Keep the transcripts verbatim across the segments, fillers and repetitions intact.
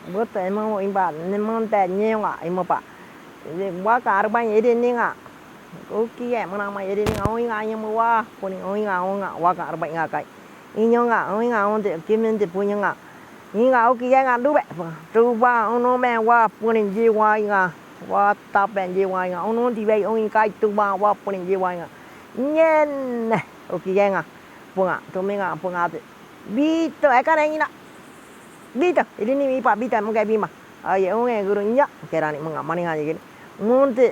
Buto emo iba, ni monte nio nga imo pa. Wa ka arbai iri ni nga. Uki e, muna ma iri ni nga, oi nga imo wa, puni oi nga, oi nga, wa ka arbai nga kai. Inyo nga, oi nga, onte, kimin te punyo nga. Inga uki e nga dube, tuba, unu me wa, puni jiwa nga. Wa tape jiwa nga, unu ti bai, oi kai tuba, wa, puni jiwa nga. Nyen, uki e nga, punga, tumi nga, punga te. Bito, e kane ngina. Bito, iri ni mi pa bito, mungke bima. Ai, unge guru nya, kerani munga, mani nga gini. Munti,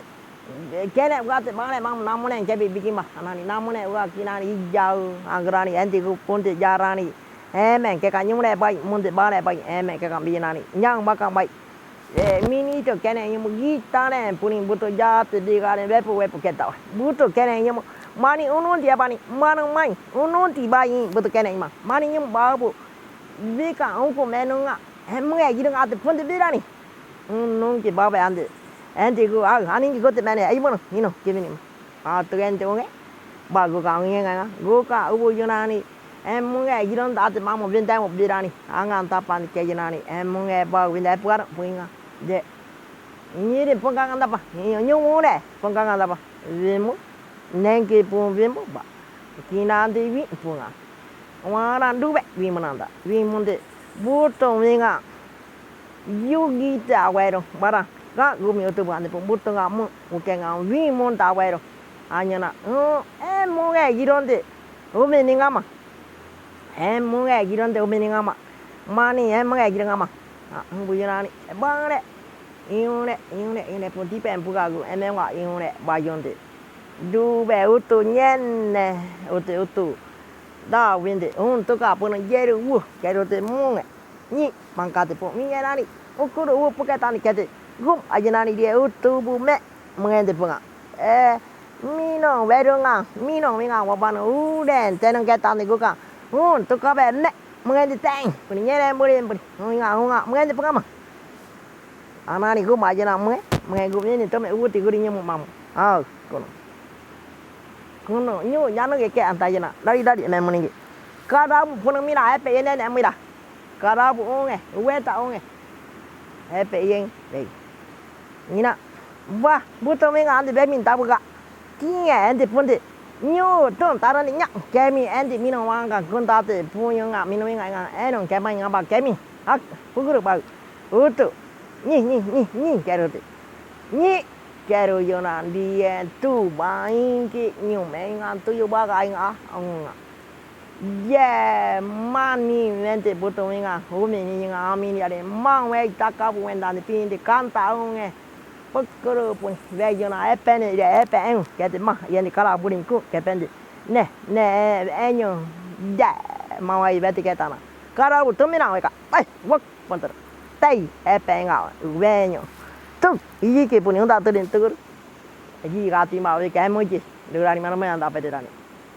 kene uga te bane, mam, namune, kebi bikima. Anani, namune, uga kinani, ijau, angrani, enti gu, punti, jarani. Emen, keka nyumune bai, munti bane bai, emen, keka binani. Nyang baka bai. E, mini to kene nyumu gitane, puni buto jate, digane, wepu, wepu keta. Buto kene nyumu, mani unun ti abani, manu mai, unun ti bai, buto kene ima. Mani nyumu babu. Bika ungku menunga, e, mue, gidung ate punti birani. Unun ki babe ande. Enti gu, a, aning ki gote mene, ai mono, ino, kibini ma. A, tu ente unge. Ba gu ka unge nga, gu ka ubu yunani. E, munge, gidung ate mamu binte mo birani. Angan tapan ke yunani. E, munge, ba binte puar, puinga. De. Nyiri pungka ngan tapa. Nyo, nyo mune. Pungka ngan tapa. Wimu. Nengki pung wimu ba. Kinandi wi punga. Waran dube wi munanda. Wi munde. Buto winga. Yugi te awero. Bara. Ga gumi utu bande pung buto nga mu. Uke nga wi mun ta awero. Anyana. E, munge gidung te. Umi ni ngama. E, munge gidung te umi ni ngama. Mani, e, munge gidung ngama. A, bu yunani. E, bangre. Iune, iune, iune, pun tipe, buga gu, e, me nga, iune, ba yunde. Dube, utu, nyene, utu, utu. Da, winde, un, tuka, pun, jeru, u, keru te, munge. Nyi, mangka te, pun, mi, nyenani. Ukuru, u, puke, tani, kete. Gum, ajenani, die, utu, bu, me, munge, te, punga. E, mino, weru nga, mino, mi nga, wabano, ure, tenung, ketani, guka. Un, tuka, be, me, munge, te, teng. Pun, nyene, muri, muri. Unga, unga, munge, te, punga, ma. Anani gu majina mue, mue gu mini tome uti guri nyimu mamu. A, kuno. Kuno, nyu, nyanu ke ke anta jina. Dari, dari, me muningi. Kadabu punu mina, epe yene ne muira. Kadabu unge, ueta unge. Epe yen, dei. Ngina. Ba, buto mi nga andi be min tabu ga. Kinge, andi punti. Nyu, tun, tarani, nya, kemi, andi, mino, wanga, kuntate, puyu, nga, mino, nga, nga, eno, kemai, nga, ba, kemi. Ak, puguru, ba, utu. Nyi, nyi, nyi, nyi, keru, ti. Nyi, keru, yona, die, tu, ba, inki, nyu, me, nga, tuyu, ba, ga, nga, nga. Ye, mani, mente, buto, nga, umi, ni, nga, ami, ni, are, mang, we, taka, bu, wenda, ni, pindi, kanta, unge. Pukuru pun, weyu na, epe ni, epe en, keti ma, yeni kala burin ku, kepende. Ne, ne, enyo, de, mawai beti ketana. Kala bu tumina weka, ai, wok, punter. Tei, epe nga, wenyo. Tu, iyi ki puni, unda turin tukur. Iyi kati ma, weka, emuji. Durani mana mana anda pete rani.